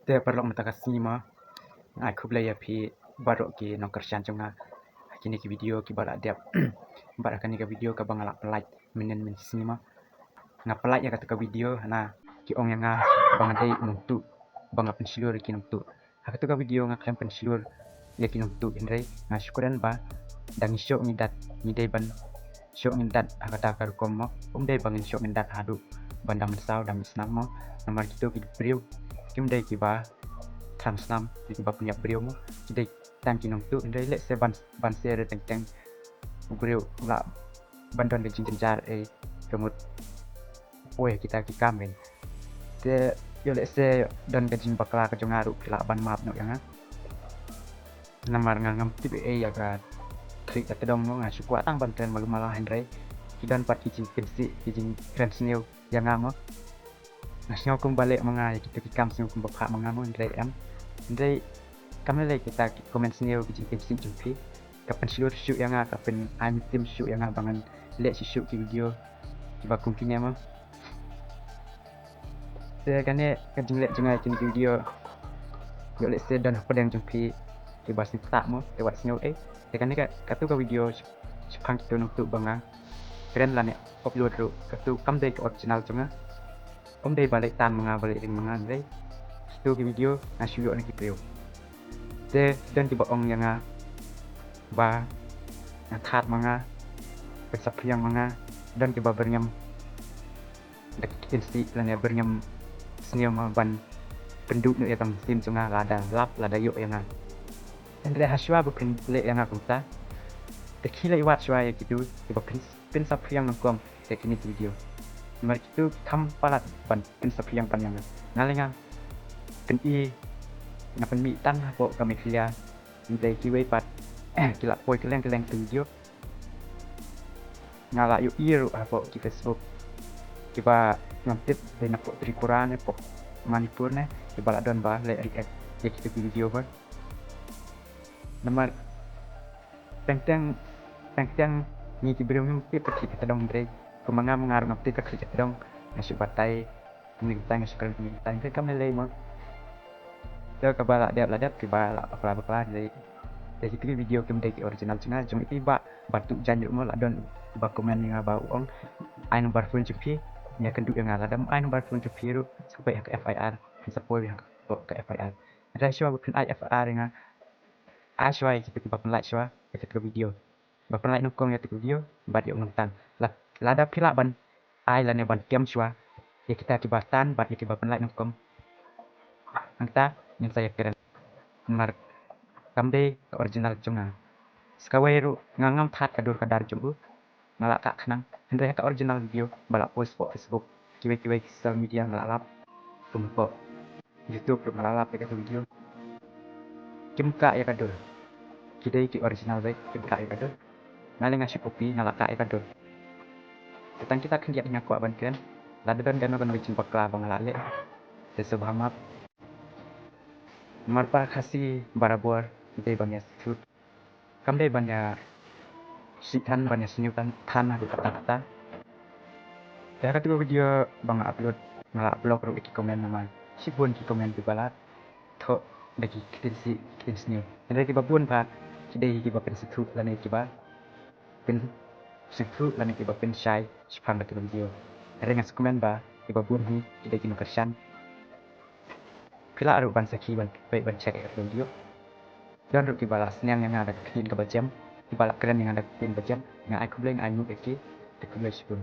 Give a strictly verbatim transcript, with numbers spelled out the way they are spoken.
Te paralok mynta ka sngi mo, nga ai khublei ïa phi baroh ki nongkyrshan jong nga ha kine ki video kiba la dep. Bad ha kane ka video kaba nga la pynlait mynnin mynsngi mo, nga pynlait ïa kata ka video hana ki ong ïa nga ba nga dei nongtuh, ba nga pynshlur ïa ki nongtuh. Ha kata ka video nga khlem pynshlur ïa ki nongtuh, hynrei nga shu kren ba da ngi shoh ngi dat, ngi dei ban shoh ngi dat ha kata ka rukom mo. Ym dei ba ngin shoh ngi dat haduh ban da mynsaw da mynsnam mo. Namar kito ki briew kim dei kiba thrang snam, kiba pynïap briew mo. Ki dei tang ki nongtuh, hynrei lehse ban, ban se re teng teng u briew u lah ban don ka jingjynjar ei ka mut poi kita ki kam ei. Te ïoh lehse don ka jingbakla ka jong nga ruh phi lah ban map noh ïa nga. Namar nga ngam tip ei ïa ka khlieh ka tdong mo, nga shu kwah tang ban kren malu mala, hynrei ki don pat ki jingpynsih, ki jingkren sniew ïa nga mo. Nga sngew kumba leh ma nga ïa kito ki kam, sngew kumba phah ma nga mo, hynrei em. Hynrei kam lei kita ki comment sniew, ki jingpynsih jong phi ka pynshlur shuh ïa nga, ka pynai mynsiem shuh ïa nga ba ngan leh shuh shuh ki video kiba kum kine mo. Te kane ka jingleh jong nga ïa kine ki video, ïoh lehse don hapdeng jong phi kiba sngewthuh mo, te wat sngew ei. Te kane ka, katu ka video shaphang kito nongtuh ba nga kren lane upload ruh, katu kam dei ka original jong nga. Ym dei ba leh tan ma nga, ba leh ring ma nga, hynrei kito ki video nga shu ïoh na ki briew. Te don kiba ong ïa nga ba nga that ma nga, pynsaphriang ma nga, don kiba byrngem da ki ktien sih lane byrngem sniew ma ban pynduh noh ïa ka mynsiem jong nga, lada lap lada ïoh ïa nga. Hynrei hashwa ba phin leh ïa nga kumta, te khie leit wad shwa ïa kitu kiba pyn, pynsaphriang nyngkong ïa kine ki video. Namar kitu ki kham palat ban pynsaphriang pan ïa nga. Nga lei nga pyni, nga pynmih tang hapoh ka Meghalaya, hynrei kiwei pat ki la poi kylleng kylleng ki video. Nga la ïohi ruh hapoh ki Facebook kiba ngam tip, dei napoh Tripura ne poh Manipur ne, kiba la don ba leh react ïa kitu ki video ba. Namar teng teng, teng teng ngi ki briew ngim tip ka khlieh ka tdong, hynrei kumba nga, nga ruh ngam tip ka khlieh ka tdong, nga shu batai kumne kumtai, nga shu kren kumne kumtai, hynrei kam lei lei mo. Te kaba la dep la dep, kiba la bakla bakla, hynrei te kitu ki video kim dei ki original jong nga. Jong i ba, ba tuh jan ruh mo, la don ba comment ïa nga ba u ong ai number phone jong phi, ïakynduh ïa nga. Lada ym ai number phone jong phi ruh, sa peit ha ka F I R, sa poi ha ka F I R. Hynrei shuwa ba phin ai F I R ïa nga, ai shuwa ïa kitu kiba pynlait shuwa ïa katu ka video, ba pynlait nyngkong ïa katu ka video bad ïoh nangta. La, lada phi lah ban ai lane ban kem shuwa ïa kita kiba tan bad ïa kiba pynlait nyngkong, nangta ngin sa ïakren. Namar kam dei ka original jong nga. Sa kawei ruh nga ngam that ka dur ka dar jong u, nga la kah khnang, hynrei ha ka original video ba la post poh Facebook, kiwei kiwei ki social media nga la lap, kum poh YouTube ruh nga la lap ïa katu video. Kim kah ïa ka dur. Ki dei ki original beit, kim kah ïa ka dur. Nga lei nga shu copy, nga la kah ïa ka dur. Te tang kita khyndiat nga kwah ban kren. Lada don kano kano ka jingbakla ba nga la leh, te sngewbha map. Namar para Khasi barabor dei ban ïa sngewthuh. Kam dei ban ïa sngewthan, ban ïa sngewthan than haduh katta katta. Te ha katu ka video ba nga upload, nga la block ruh ïa ki comment namar shibun ki comment kiba la thoh da ki ktien sih, ktien sniew. Hynrei kiba bun pat ki dei kiba pynsngewthuh lane kiba pynsngewthuh lane kiba pynshai shaphang katu ka video. Hynrei nga sngewkmen ba kiba bun hi ki dei ki nongkyrshan. Phi lah ruh ban sakhi ban peit ban check ïa ka video. Don ruh kiba la sniang ïa nga da ka ktien kaba jem, kiba la kren ïa nga da ka ktien ba jem. Nga ai khublei, nga ai nguh ïa ki, te khublei shibun.